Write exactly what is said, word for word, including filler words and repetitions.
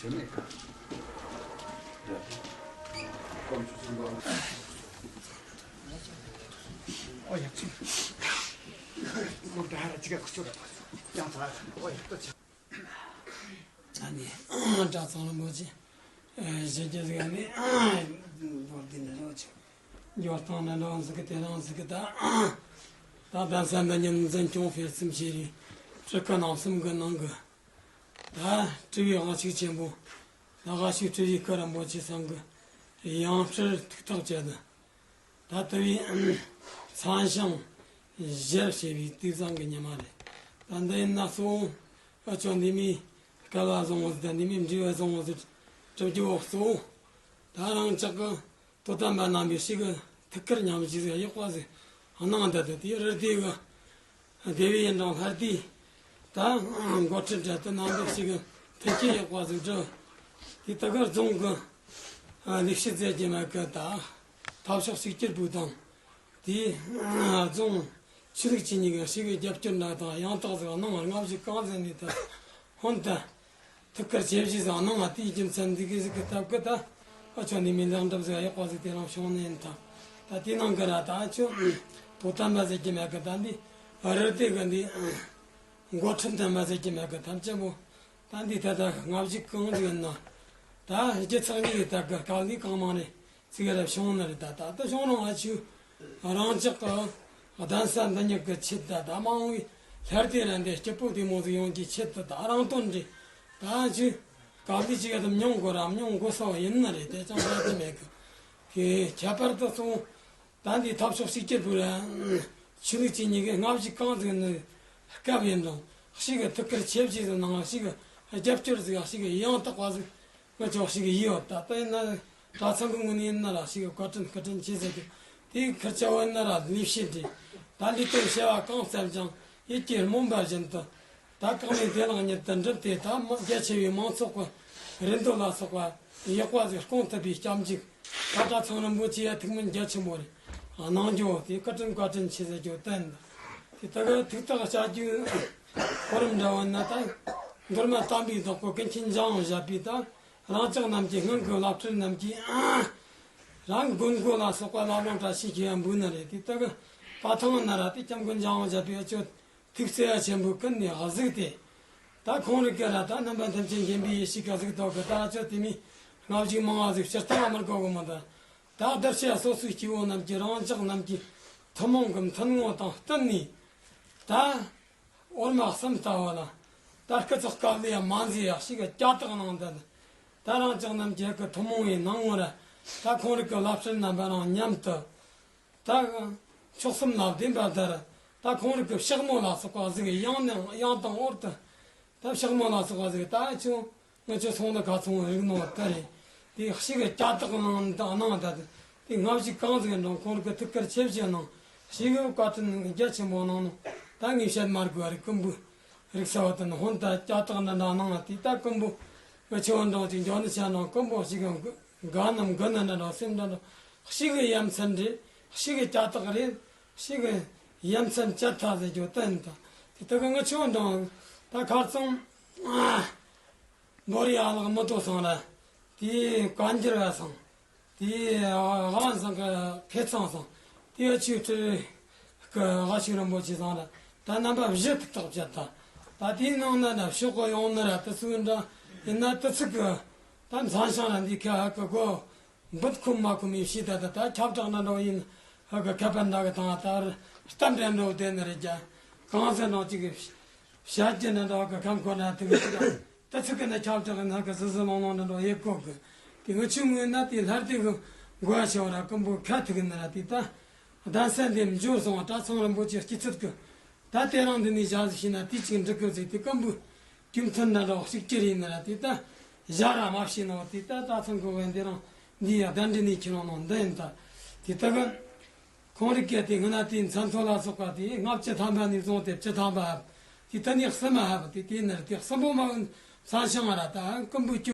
ད་ནི་གྲྭ་ཚང་རིན་པོ་ཆེ་ཞིག་གི་ཟིག་ནི་བོར་ཏི་ནི་རོ་ཆེ། འབྱོར་སྟངས་ནི་འདྲ་ཟིག་གི་དེ་རང་ཟིག་གི་ད། ད་གདན་ས་འདི་ཉིད་འཛིན་སྐྱོང་སྤེལ་གསུམ་བྱས་རེད། སྤྲུལ་སྐུ་རྣམ་གསུམ་གི་ནང་གི་ད་སྤྲུལ་པའི་དབང་ཕྱུག་ཆེན་པོ། ད་དགའ་བྱེད་སྤྲུལ་པའི་སྐུ་རིན་པོ་ཆེ་ཚང་གི་ཡང་སྤྲུལ་ཐུགས་ཐག་བཅད་དེ། ད་ལྟ་བའི་མཚན་བྱང་ཞལ་ཕྱེ་བའི་དུས་བཟང་གི་ཉི་མ་རེད། ད་འདི་ཡིན་ན་གཙོ་བོ་ཨ་ཅོ་འདི་མོའི་སྐལ་བ་བཟང་བོ་ཟིག་དང་འདི་མོའི་འབྲས་བུ་བཟང་བོ་ཟིག་གྲུབ་རྒྱུ་བོ་གཙོ་བོ། ད་རང་ཅག་གི་དོ་དམ་པ་རྣམ་པས་ཞིག་གི་ཐུགས་ཁུར་མཉམ་བཞེས་ཟིག་ཡག་པ་ཟིག་གནང་བསྡད་དེ། དེའི་རི་སྡེ་གི་སྡེ་བའི་ཡིན་རུང་ལྷ་སྡེ་ད་འགོ་ཁྲིད་འདྲ་དེ་རྣམ་པས་ཞིག་གི་མཐུན་རྐྱེན་ཡག་པ་ཟིག་བསྒྲུབས། དེ་ད་གར་རྫོང་གི་ལས་བྱེད་ཟེར་གྱི་མེད་གི། ད་འཐབ་ཕྱོགས་གཅིག་གྱུར་པུའུ་དང་། དེ་རྫོང་ཆོས་ལུགས་ཆེ་གཉིས་ཀྱི་ཞིག་གི་རྒྱབ་སྐྱོར་འདྲ་དང་ཡང་དག་ཟིག་གནང་བར་སྔ་གཞུག་གང་ཟིག་ནས་ད་སྔོན་དུ་ཐུགས་ཁུར་ཆེ་བཞེས་ཟིག་གནང་བ་དེའི་རྒྱུ་མཚན་འདི་གི་ཟིག་གི་སྟབས་ཀྱིས་ད་ཨ་ཅོ་འདི་མོའི་ལེགས་འགྲུབ་ཟིག་ཡག་པ་ཟིག་དེ་རང་བྱུང་ནི་ཡིན་ད། ད་དེ་ནང་གི་ར་ད་ཨ་ཅོ་དོ་དམ་པ་ཟེར་གྱི་མེད་གི། ད་འདི་རི་སྡེ་གི་འདི་འགོ་ཁྲིད་དམ་པ་ཟེར་གྱི་མེད་གི། ཐམས་ཅད་པོ་ད་འདི་ད་ད་སྔ་གཞུག་གང་ཟིག་ཡིན་ན་ད་སྒྱུ་ཚེགས་གཉིས་ཀྱི་ད་གི་དཀའ་ལས་གང་མང་རེད། ཚིག་རབ་བྱུང་ནི་རེད། ད་ད་ལྟ་བྱུང་རུང་ང་ཆོས་རང་ཅག་གི་གདན་ས་འདི་ཉིད་ཀྱི་ཆེད་ད་ད་མ་འོངས་པའི་ལྷ་སྡེ་ར་འདི་སྐྱིད་པོ་བདེ་མོ་ཟིག་ཡོང་གི་ཆེད་དུ་ད་རང་དོན་རེད། ད་ཆོས་དཀའ་ལས་ཅིག་ཡ་དམ་མྱོང་དགོས་ར་མྱོང་དགོས་ས་བ་ཡིན་ནི་རེད། དེ་ཅང་ད་དེ་མེད་གི། དེ་ཁྱད་པར་དུ་སོང་ད་འདི་འཐབ་ཕྱོགས་གཅིག་གྱུར་པུའུ་ར་ཆོས་ལུགས་ཆེ་གཉིས་ཀྱི་སྔ་གཞུག་གང་ཟིག་ནི་སྐབས་ཡིན་རུང་ཞིག་གི་ཐུགས་ཁུར་ཆེ་བཞེས་ཟིག་གནང་བ། ཞིག་གི་རྒྱབ་སྐྱོར་ཟིག་ཞིག་གི་ཡང་དག་པ་ཟིག་ང་ཅོག་ཞིག་ཡིད་འོང་། ད་ལྟ་ཡིན་ན་གྲྭ་ཚང་གི་ངོས་ནས་ཡིན་ན་ར་ཞིག་གི་བཀའ་དྲིན་བཀའ་དྲིན་ཆེ་ཟེར་གི། དེའི་ཁུར་ཆེ་བ་ཡིན་ན་ར་ལས་བྱེད་འདི་ད་ལས་དོན་བྱ་བ་གང་བསྩལ་ཀྱང་ཡིད་ཀྱི་རྨོངས་པ་བཞིན་དུ་ད་གང་ལས་བདེ་བླག་ཉིད་དུ་འགྲུབ་སྟེ། ད་མི་རྒྱ་ཆེ་བའི་མང་ཚོགས་ཀྱི་རེ་འདོད་ལ་སོགས་པ་ཡག་པ་ཟིག་སྐོང་ཐུབ་པའི་སྐྱབས་འཇུག་ད་གྲྭ་ཚང་རིན་པོ་ཆེ་ཡ་ཐུགས་སྨོན་རྒྱ་ཆེན་པོ་རེ་གནང་རྒྱུ་དེ་བཀའ་དྲིན་བཀའ་དྲིན་ཆེ་ཟེར་རྒྱུ་བསྟན། དེ་ད་ག་ཐུགས་ཐག་བཅད་རྒྱུ་གོ་རིམ་འདྲ་བ་ན་ད་མདོ་སྨད་དམ་པའི་བདག་པོ་ཀུན་མཁྱེན་འཇམ་དབྱངས་བཞད་པས་ད། རང་ཅག་རྣམས་ཀྱི་སྔོན་གྱི་བླ་སྤྲུལ་རྣམས་ཀྱིས་རང་མགོན་སྐོར་ལ་སོགས་པ་བླ་བྲང་བཀྲ་ཤིས་ཞེས་འབོད་ནི་རེད། དེ་ལྟ་གི་དཔའ་ཐང་ན་ར་དེ་སྐྱབས་མགོན་འཇམ་དབྱངས་བཞད་པའི་ཨ་ཅོ་ཐུགས་བརྩེ་བ་ཆེན་པོས་ཀུན་ནས་གཟིགས་ཏེ། ད་ཁོང་རིགས་ཀྱི་ར་ད་རྣམ་པ་ཐམས་ཅད་མཁྱེན་པའི་ཡེ་ཤེས་ཀྱིས་གཟིགས་ཐོག་གི་ད་ཨ་ཅོ་དེ་མོའི་སྔ་གཞུག་མང་བ་ཟིག་སྤྱིར་བཏང་མི་དགོས་གི་མོ། ད་ད་གདུལ་བྱ་སོ་སོའི་སྐྱེ་བོ་རྣམས་ཀྱི་རང་ཅག་རྣམས་ཀྱི་ཐུན་མོང་གི་མཐུན་ངོ་དང་བསྟུན་ནས་ད། འོར་མ་གསུམ་ལྟ་བུ་ལ། ད་སྐུ་ཚེགས་སྐབས་ལ་ཡང་མ་མཛེས་ཡག་ཞིག་གི་ལྕགས་ཐག་ནང་དུ། ད་རང་ཅག་རྣམས་ཀྱི་གི་ཐུན་མོང་བའི་སྣང་ངོ་ར། ད་ཁོང་རིགས་ཀྱི་བླ་སྤྲུལ་རྣམ་པ་རང་མཉམ་དུ། ད་མཆོག་གསུམ་ལ་བདེན་པ་ལྟར། ད་ཁོང་རིགས་ཀྱི་ཕྱག་མོ་ལ་སོགས་པ་ཟིག་ཡང་ནས་ཡང་དང་འོར་དུ། ད་ཕྱག་མོ་ལ་སོགས་པ་ཟིག་ད་ཅུང་། ང་ཚོ་སོང་ན་ག་ཚོང་རིག་ནོ་ད་རེད། དེ་ཞིག་གི་ལྕགས་ཐག་ནང་དུ་གནང་ད་དེ་སྔ་ཕྱི་གང་ཟིག་འགྲོ་ཁོང་གི་ཐུགས་ཁུར་ཆེ་བཞེས་གནང་། ཞིག་གི་བཀའ་དྲིན་རྒྱ་ཆེན་པོ་གནང་ནོ། ད་ངས་བཤད་མ་དགོས་རེད། ཀུན་པོ་རིག་ས་བ་དེ་ནི་ཧོན་ད་ལྕགས་ཐག་འདྲ་འདྲ་གནང་བ་དེ་ད་ཀུན་པོ་ང་ཆེ་བ་འདྲ་ཅིག་འཇོག་ནི་ཆ་ནང་ཀུན་པོ་ཞིག་གི་དགའ་ནམ་དགའ་ན་འདྲ་འདྲ་སེམས་འདྲ་འདྲ་ཞིག་གི་ཡ་མཚན་རེད། ཞིག་གི་ལྕགས་ཐག་རེད། ཞིག་གི་ཡ་མཚན་ལྕགས་ཐག་ཟེར་རྒྱུ་བསྟན་ད་དེ་ད་གི་ང་ཆེ་བ་འདྲ་ད་ཁར་ཚང་། བོ་རི་ཨ་ལགས་མི་ཏོ་སང་ར། དེའི་བཀའ་འགྱུར་བ་སང་། དེའི་དབང་སང་གི་ཁེ་ཚང་སང་། དེའི་ཆོས་ཁྲི་གི་དབང་ཕྱུག་རིན་པོ་ཆེ་སང་ར། ད་རྣམ་པ་བཞི་ཐུགས་ཐག་བཅད་ད། ད་དེའི་ནང་ན་ན་ཕྱོགས་གི་ཡོང་ནི་ར་དུ་སུ་འདྲ་ཡིན་ན་དུ་ཚིག་གི། ད་མཚན་བྱང་ར་འདི་ཁ་ཧ་གི་གོ། འབུད་ཁོམ་མ་ཁོམ་ཡིན་ཤེས་ད་ད་ད་ཁྱབ་བསྒྲགས་ན་འགྲོ་ཡིན། ཧ་གི་ཁ་པར་འདྲ་གི་དང་ད་ར་གཏམ་འདྲ་འགྲོ་དེ་ནི་རེད་ཀྱ། གང་ཟེར་ནང་གཅིག་གི། བཤད་རྒྱུ་ནི་འདྲ་གི་ཁམས་ཁོ་ན་ཐུག་གི་ད་ཚིག་གི་ནི་ཁྱབ་བསྒྲགས་ནང་གི་ཟི་ཟི་ལོང་ལོང་འདྲ་འགྲོ་ཡེ་གོ་གི། དེ་ང་ཆུ་ངོས་ན་དེ་ལྷར་དེ་གི་འགོ་བ་ཆེ་བ་ར་ཀུན་པོ་ཁ་ཐུག་གི་ནི་ར་དེ་ད། གདན་ས་འདེམས་འབྱོར་སོང་བ་གྲྭ་ཚང་རིན་པོ་ཆེ་སྐྱིད་ཚུལ་གི། ད་དེ་རང་འདི་ནས་བཞག་ཟིག་ཤེས་ན་དེ་གཅིག་འགྲིག་གི་ཟིག་དེ་ཀུན་པོ། རྒྱུ་མཐུན་འདྲ་འདྲ་གཅིག་གྱུར་ཡིན་ན་ར་དེ་ད་བཞག་ར་མ་བྱས་ནོ། དེ་ད་ད་ཚང་གི་བན་དེ་རང་འདི་ཡ་གདན་འདྲེན་ནས་ཁྱེར་ཡོང་ནོ་འདི་ཡིན་ད། དེ་ད་གི་ཁོང་རིགས་ཀྱི་དེ་སྔ་ན་དེ་མཚན་ཐོ་ལ་སོགས་པ་དེ་ལྔ་བཅུ་ཐམ་པ་ནས་བཟུང་སྟེ་བཅུ་ཐམ་པ་ཧབ། དེ་ད་ནས་གསུམ་ཧབ་དེ་དེ་ནར་དེ་གསུམ་པོ་མ་མཚན་བྱང་ར་ད་ཀུན་པོ་རྒྱུ།